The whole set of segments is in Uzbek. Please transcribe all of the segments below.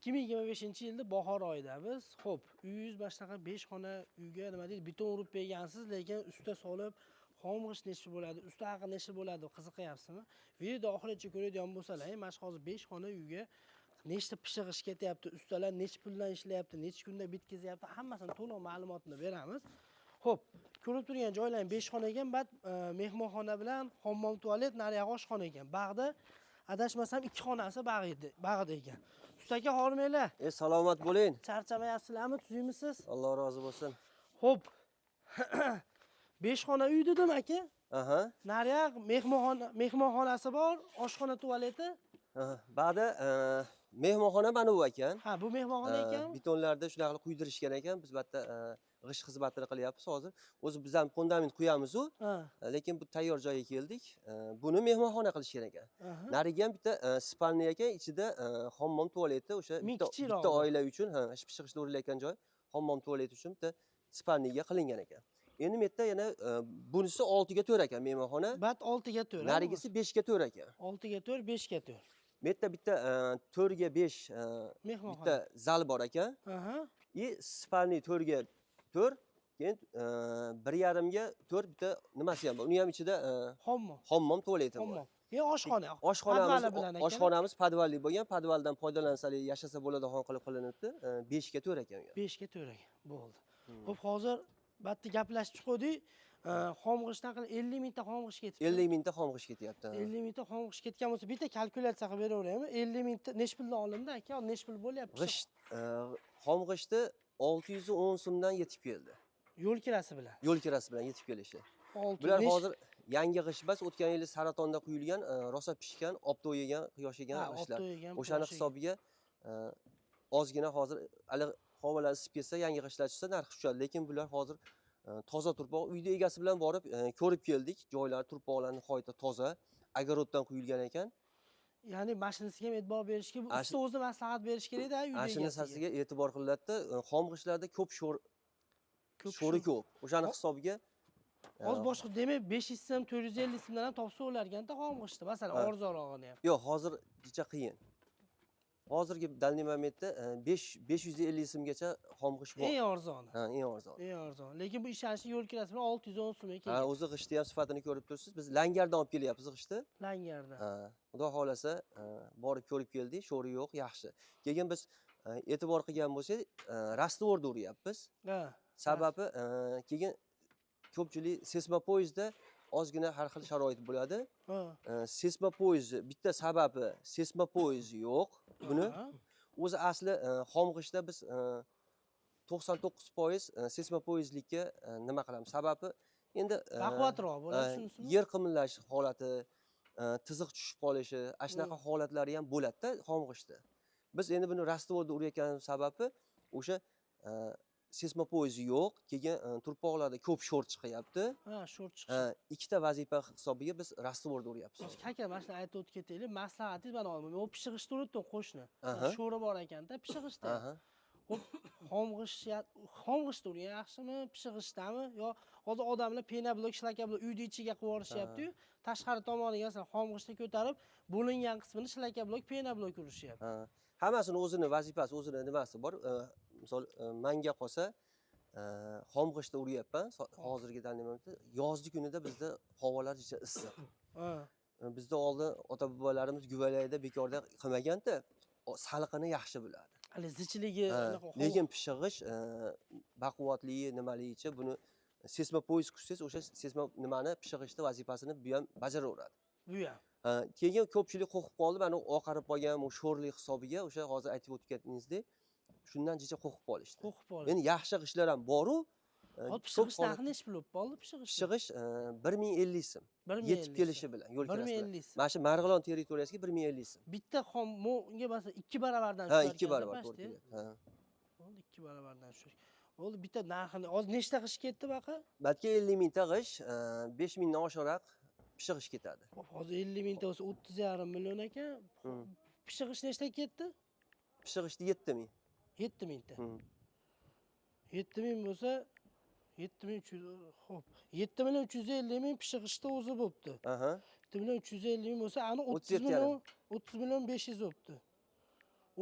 2025-yilda bahor oyidamiz. Xo'p, uyingiz mana shunaqa 5 xona uyga nima deydi, beton urib bergansiz, lekin usta solib xom g'isht nechi bo'ladi, usta haqi nechi bo'ladi, qiziqyapsizmi? Video oxirigacha ko'radigan bo'lsalar, mana shu hozir 5 xona uyga nechta pishiq ish ketyapti, ustalar necha puldan ishlayapti, necha kunda bitkazyapti, hammasini to'liq ma'lumotini beramiz. Xo'p, ko'rib turgan joylar 5 xona ekan, bad mehmonxona bilan hammom tualet, nariyog'i oshxona ekan. Bag'da adashmasam 2 xonasi bag' edi, bag'da ekan. Usta aka, hormanglar. Salomat bo'ling. Charchamayapsizlarmi, tuzukmisiz? Alloh rozi bo'lsin. Xo'p. 5 xona uy dedim aka. Nariyog' mehmonxona, mehmonxonasi bor, oshxona, tualeti. Aha. Ba'da mehmonxona mana bu ekan. Ha, bu mehmonxona ekan. Betonlarda shunaqa qilib quydirishgan ekan. Biz bu yerda g'isht xizmatini qilyapmiz hozir. O'zi biz ham fundament quyamiz-u, lekin bu tayyor joyga keldik. Buni mehmonxona qilishgan ekan. Nariga ham bitta спальный ekan, ichida hammom tualeti o'sha Ming bitta, kichikroq bitta bu. oila uchun, ha, pishiq g'isht urilayotgan joy, hammom tualeti uchun bitta спальный ga qilingan ekan. Endi bu yerda yana bunisi 6 ga 4 ekan mehmonxona. Bat 6 ga 4. Narigisi 5 ga 4 ekan. 6 ga 4, 5 ga 4. Bu yerda bitta 4 ga 5 Mehmonxona. bitta zal bor ekan. И спальный 4 ga 4, keyin 1,5 ga 4 bitta nimasi ham bor. Uni ham ichida Hammom. hammom tualeti bor. Hammom. Keyin oshxona. Oshxonamiz Podvali bilan ekan. Oshxonamiz podvalli bo'lgan, podvaldan foydalansa yashasa bo'ladigan qilib qilinibdi. 5 ga 4 ekan u ham. 5 ga 4 ekan. Bo'ldi. Xo'p, hozir bitta gaplashib chiqdik. Xom g'ishtdan qilib 50 mingta xom g'isht ketibdi. 50 mingta xom g'isht ketyapti. 50 mingta xom g'isht ketgan bo'lsa, bitta kalkulyatsiya qilib beraveraymi? 50 mingta nechi puldan olindi aka? Nechi pul bo'lyapti? G'isht, xom g'ishti 610 so'mdan yetib keldi. Yo'l kirasi bilan. Yo'l kirasi bilan yetib kelishi. Olti Bular nechi- hozir yangi g'isht emas, o'tgan yili saratonda quyilgan, rosa pishgan, obto'y yegan, quyosh yegan g'ishtlar. Obto'y yegan, O'shani quyosh yegan. hisobiga ozgina hozir hali havolar isib ketsa, yangi g'ishtlar tushsa narxi tushadi, lekin bular hozir toza turpoq. Uyda egasi bilan borib ko'rib keldik. Joylar, turpoqlar nihoyatda toza, огород dan quyilgan ekan. Ya'ni mashinasiga ham e'tibor berish kerak. Usta o'zi maslahat berish kerakda uyda Ana shu egasiga. narsasiga e'tibor qilinadida. Xom g'ishtlarda ko'p sho'r, Ko'p sho'ri sho'r. ko'p. O'shani hisobiga Hozir boshqa, demak, 500 so'm, 450 so'mdan ham topsa bo'larkanda xom g'ishtni. Masalan, arzonrog'ini ham. Yo'q, hozir jicha qiyin. Hozirgi данный момент da 5 550 so'mgacha xom g'isht bor. Eng arzoni. Ha, eng arzon. Eng arzon. Lekin bu ishonchli yo'l kirasi bilan 610 so'mga Ha, kelgan. o'zi g'ishtni ham sifatini ko'rib turibsiz. Biz Langardan olib kelyapmiz g'ishtni. Langarda. Ha, xudo xohlasa borib ko'rib keldik, sho'ri yo'q, yaxshi. Keyin biz e'tibor qilgan bo'lsak, раствор da uryapmiz. Sababi keyin ko'pchilik seysmopoyezdda ozgina har xil sharoit bo'ladi. Seysmopoyezd bitta sababi seysmopoyezd yo'q. Buni o'zi asli xom g'ishtda biz 99% seysmopoyezdlikka nima qilamiz? Sababi endi Baquvvatroq bo'ladi, shunisimi? yer qimirlash holati, tiziq tushib qolishi, ana shunaqa holatlari ham bo'ladida xom g'ishtda. Biz endi buni раствор da urayotganimiz sababi o'sha seysmopoyezd yo'q, keyin turpoqlarda ko'p sho'r chiqyapti. Ha, sho'r chiqishi. Ha, ikkita vazifa hisobiga biz раствор da uryapmiz. Aka, mana shuni aytib o'tib ketaylik. Maslahatingiz mana u pishiq g'isht uribdi qo'shni. Sho'ri bor ekanda pishiq g'ishtda. Xo'p, xom g'isht urgan yaxshimi, pishiq g'ishtdami? Yo hozir odamlar пеноблок, шлакоблок uyni ichiga qilib yuborishyapti-yu, tashqari tomoniga masalan xom g'ishtni ko'tarib, bo'lingan qismini шлакоблок, пеноблок urishyapti. Ha, hammasini o'zini vazifasi, o'zini nimasi bor. Misol manga qolsa, xom g'ishtda uryapman. Hozirgi данный момент da yozgi kunida bizda havolar juda issiq. Bizda oldin ota bobolarimiz guvalayda bekorda qilmaganda, salqini yaxshi biladi. Hali zichligi Ha, anaqa lekin pishiq g'isht baquvvatligi nimaligicha buni seysmopoyezd qursangiz, o'sha seysmo nimani pishiq g'ishtni vazifasini bu ham bajaraveradi. Bu ham. Ha, keyin ko'pchilik qo'rqib qoldi, mana u oqarib qolgan bu sho'rlik hisobiga o'sha hozir aytib o'tganingizdek, shundan jicha qo'rqib qolishdi. Qo'rqib qoldi. Endi yaxshi g'ishtlar ham boru. Hozir pishiq ko'p g'isht narxi nechi pul bo'lib qoldi pishiq g'isht? Pishiq g'isht 1050 so'm. 1050 Yetib kelishi so'm. bilan, yo'l Bir ming kirasi bilan. ellik so'm. Mana shu Marg'ilon territoriyasiga 1050 so'm. Bitta xom unga masalan 2 baravardan Ha, tushar 2 ekanda barobar почти. to'g'ri keladi. Ha. Bo'ldi, 2 baravardan tushar. Bo'ldi, bitta narxini hozir nechta g'isht ketdi baqa? Balki 50 mingta g'isht, 5 mingdan oshiqroq pishiq g'isht ketadi. Hop, hozir 50 mingta bo'lsa 30,5 million ekan. Pishiq g'isht nechta ketdi? Pishiq g'ishti 7 ming. 7 mingta. 7 ming bo'lsa 7300, xo'p. 7 million 350 ming pishiq g'ishtni o'zi bo'pti. 7 million 350 ming bo'lsa, ani 37 30 million yarim. 30 million 500 bo'pti.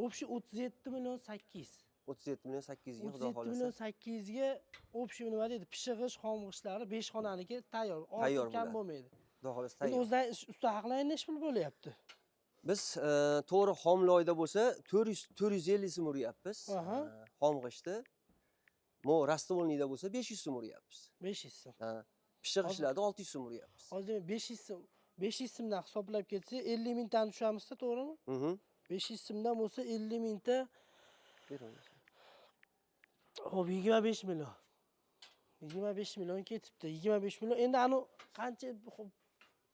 Общий 37 million 800. 37 million 800 ga, xudo 37 million xohlasa. 800 ga общий nima deydi, pishiq g'isht, xom g'ishtlari 5 xonaniki tayyor. Tayyor Ortiq kam bo'ladi. bo'lmaydi. Xudo xohlasa, Endi tayyor. o'zidan usta haqlari nechi pul bo'lyapti? Biz to'g'ri xomloyda bo'lsa 400, 450 so'm uryapmiz. Xom g'ishtni. Mo раствольный da bo'lsa 500 so'm uryapmiz. 500 so'm. Ha, pishiq g'ishtlarda 600 so'm uryapmiz. Hozir demak 500 so'm, 500 so'mdan hisoblab ketsak 50 mingtani tushamizda, to'g'rimi? Mhm. 500 so'mdan bo'lsa 50 mingta, Ber uni. Xo'p, 25 million. 25 million ketibdi. 25 million. Endi anu qancha, xo'p,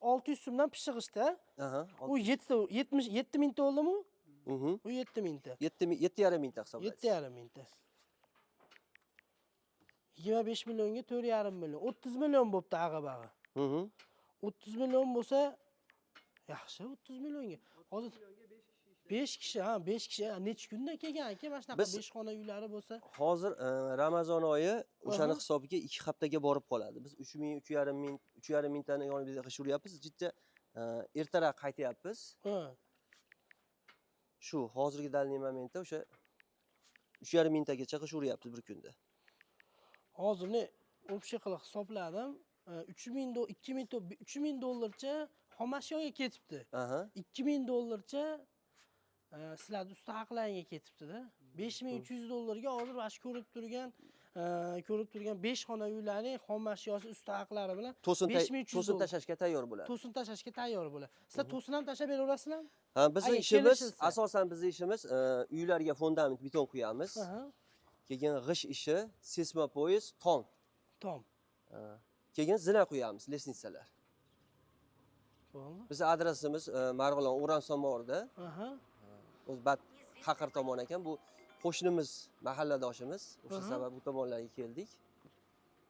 600 so'mdan pishiq g'ishtda. Aha. U 7 ta, 77 mingta bo'ldimi? Mhm. U 7 mingta. 7, 7,5 mingta hisoblaysiz. 7,5 mingta. 25 millionga 4,5 million. 30 million bo'pti ag'a-bag'a. 30 million bo'lsa yaxshi, 30 millionga. Hozir 5 kishi, ha, 5 kishi necha kunda kelgan aka mana shunaqa 5 xona uylari bo'lsa? Hozir Ramazon oyi, o'shani hisobiga 2 haftaga borib qoladi. Biz 3 ming, 3,5 ming, 3,5 mingtani yonimizda g'isht uryapmiz. Jidda ertaroq qaytyapmiz. Shu hozirgi данный момент da o'sha 3,5 mingtagacha g'isht uryapmiz bir kunda. Hozir ne общий qilib hisobladim. 3000, 2000, 3000 dollarcha xomashyoga ketibdi. 2000 dollarcha sizlarni usta haqlaringga ketibdi-da. 5300 dollarga hozir mana shu ko'rib turgan 5 xona uylarning xomashyosi, usta haqlari bilan To'sin 5300 to'sin dollar. tashlashga tayyor bo'ladi. To'sin tashlashga tayyor bo'ladi. Sizlar to'sin ham tashlab beraverasizlarmi? Ha, bizni Agar ishimiz kelishilsa. Asosan bizni ishimiz uylarga fundament beton quyamiz. Keyin g'isht ishi, сейсмопояс, tom. Tom. Ha, keyin zina quyamiz, лестница lar. Bo'ldi. Bizni adresimiz Marg'ilon, O'ran Somorda. O'zi bat Qaqir tomon ekan. Bu qo'shnimiz, mahalladoshimiz. O'sha sabab bu tomonlarga keldik.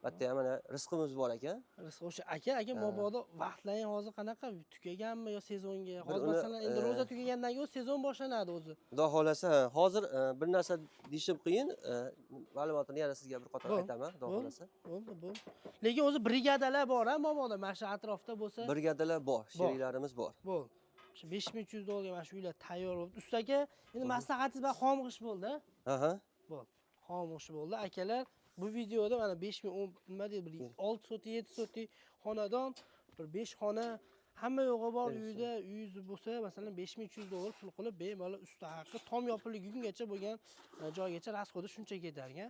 Bu yerda ham mana rizqimiz bor ekan. Rizq o'sha aka, mabodo vaqtlaring hozir qanaqa, tugaganmi yo sezonga? Bir Hozir uni, masalan endi ro'za tugagandan keyin sezon boshlanadi o'zi. Xudo xohlasa, ha, hozir bir narsa deyishim qiyin. Ma'lumotini yana sizga bir qator Bo'ldi, aytaman, xudo bo'ldi. xohlasa. Bo'ldi, bo'ldi. Lekin o'zi brigadalar bor, ha, mabodo mana shu atrofda bo'lsa. Brigadalar bor, sheriklarimiz bor. Bo'ldi. Shu 5300 dollarga mana shu uylar tayyor bo'ldi. Usta aka, endi maslahatingiz bilan xom g'isht bo'ldi, a? Aha. Bo'ldi. Xom g'isht bo'ldi. Akalar, bu videoda mana 5000 o'n nima deydi, bir 6 sotik, 7 sotik xonadon, bir 5 xona hamma yo'g'i bor uyda uyingiz bo'lsa, masalan 5300 dollar pul qilib, bemalol usta haqi tom yopilgungacha bo'lgan joygacha расход i shuncha ketar ekan.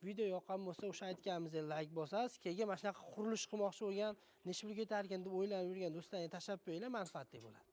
Video yoqqan bo'lsa, o'sha aytganimizdek layk bosasiz. Keyin mana shunaqa qurilish qilmoqchi bo'lgan, necha pul ketar ekan deb o'ylanib yurgan do'stlarga tashlab qo'yinglar, manfaatli bo'ladi.